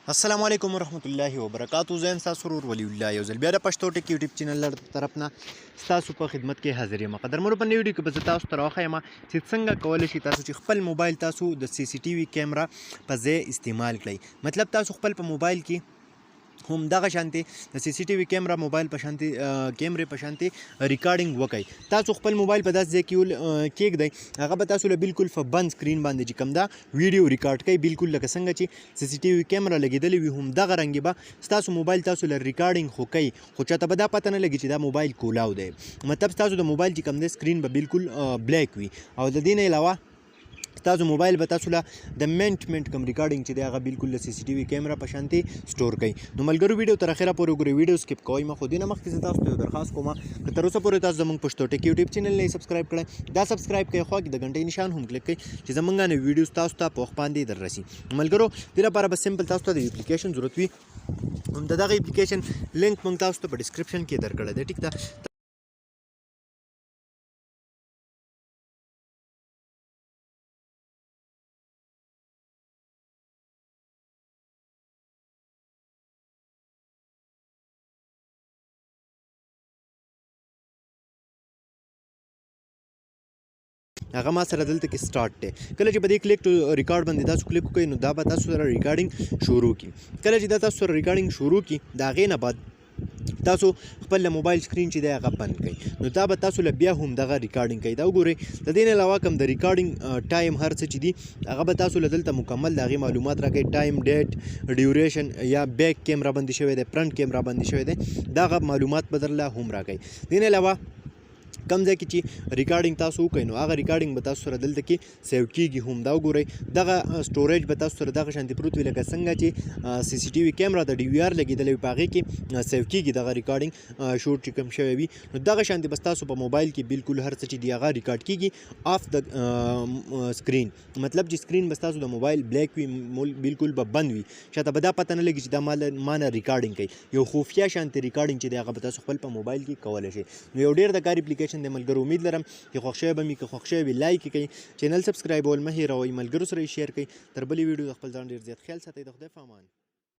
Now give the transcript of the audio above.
السلام علیکم ورحمت الله وبرکاتو. زه یم ستاسو ورور ولی الله، یو ځل بیا د پښتو ټک یوټیوب چینل له طرف نه ستاسو په خدمت کې حاضر یم. قدرمنو، په نوې ویډیو کې به زه تاسو ته راوښیم چې څنګه کولی شئ تاسو چې خپل موبایل تاسو د سي سي ټي وي کیمره په ځای استعمال کړئ. مطلب تاسو خپل په موبایل کې هم دغه شانتي د سي سي ټي وي کیمرا موبایل په شانتي کیمرې په شانتي ریکارډینګ وکړئ. تاسو خپل موبایل په داسې ځای کې کېږدئ، هغه به تاسو له بالکل په بند سکرین باندې چې کوم دا ویډیو ریکارډ کوي، بالکل لکه څنګه چې سي سي ټي وي کیمرا لګېدلې وي، هم دغه رنګ به ستاسو موبایل تاسو له ریکارډینګ خو کوي، خو چاته به دا پته نه لګي چې دا موبایل کولاو دی. مطلب ستاسو د موبایل چې کوم دی سکرین به بالکل بلیک وي، او د دې نه علاوه تاسو موبایل به تاسو له د منټ منټ کوم ریکارډینګ چې دی هغه بالکل د سي سي ټي وي کیمرا په شانتي سٹور کوي. نو ملګرو، ویډیو تر اخره پورې وګورئ، ویډیو سکیپ کوئ مه. خو دې نه مخکې زه تاسو ته یو درخواست کوم، که تر اوسه پورې تاسو زموږ پښتو ټک یوټیوب چینل نه سبسکرایب کړئ، دا سبسکرایب کړئ، خوا کې د غنټې نشان هم کلیک کړئ چې زمونږ نوې ویډیو تاسو ته په وخت باندې در رسي. ملګرو، دې لپاره به سمپل تاسو ته د اپلیکیشن ضرورت وي. هم د دغه اپلیکیشن لینک مونږ تاسو ته په ډیسکرپشن کې درکړی دی، ټیک ده؟ هغه ما سره دلته کې سٹارټ دی. کله چې په دې کلیک ټو ریکارډ باندې تاسو کلیک وکړئ، نو دا به تاسو سره ریکارډینګ شروع کی. کله چې دا تاسو سره ریکارډینګ شروع کی، دا غې نه بعد تاسو خپل موبایل سکرین چې دی هغه بند کړئ، نو دا به تاسو له بیا هم دغه ریکارډینګ کوي. دا وګورئ، د دې نه علاوه کوم د ریکارډینګ ټایم هر څه چې دي، هغه به تاسو له دلته مکمل د هغې معلومات راکوي، ټایم، ډیټ، ډیوریشن، یا بیک کیمرا باندې شوی دی، فرنټ کیمرا باندې شوی دی، دغه معلومات به درله هم راکوي. دې نه علاوه کم ځای کې چې ریکارډینګ تاسو وکړئ، نو هغه ریکارډینګ به تاسو سره دلته کې سیو کیږي هم. دا وګورئ، دغه سټوریج به تاسو سره دغه شانتې پروت وي، لکه څنګه چې سي سي ټي وي کیمرا د ډي وي آر لګېدلی وي، په هغې کې سیو کیږي دغه ریکارډینګ شوټ چې کوم شوی وي. نو دغه شانتې به ستاسو په موبایل کې بالکل هر څه چې دی هغه ریکارډ کیږي آف د سکرین. مطلب چې سکرین به ستاسو د موبایل بلیک وي، بالکل به بند وي، چاته به دا پته نه لګي چې دا ما نه ریکارډینګ کوي. یو خفیه شانتې ریکارډینګ چې دی هغه به تاسو خپل په موبایل کې کولی شئ. نو یو ډیر د کار اپلیکیشن دی ملګرو، امید لرم چې خوښ شوی به مې. که خوښ شوی وي، لایک کړئ، چینل سبسکرایب ول مه هېروئ، ملګرو سره یې شیر کړئ. تر بلې ویډیو د خپل ځان ډیر زیات خیال ساتئ. د خدای په امان.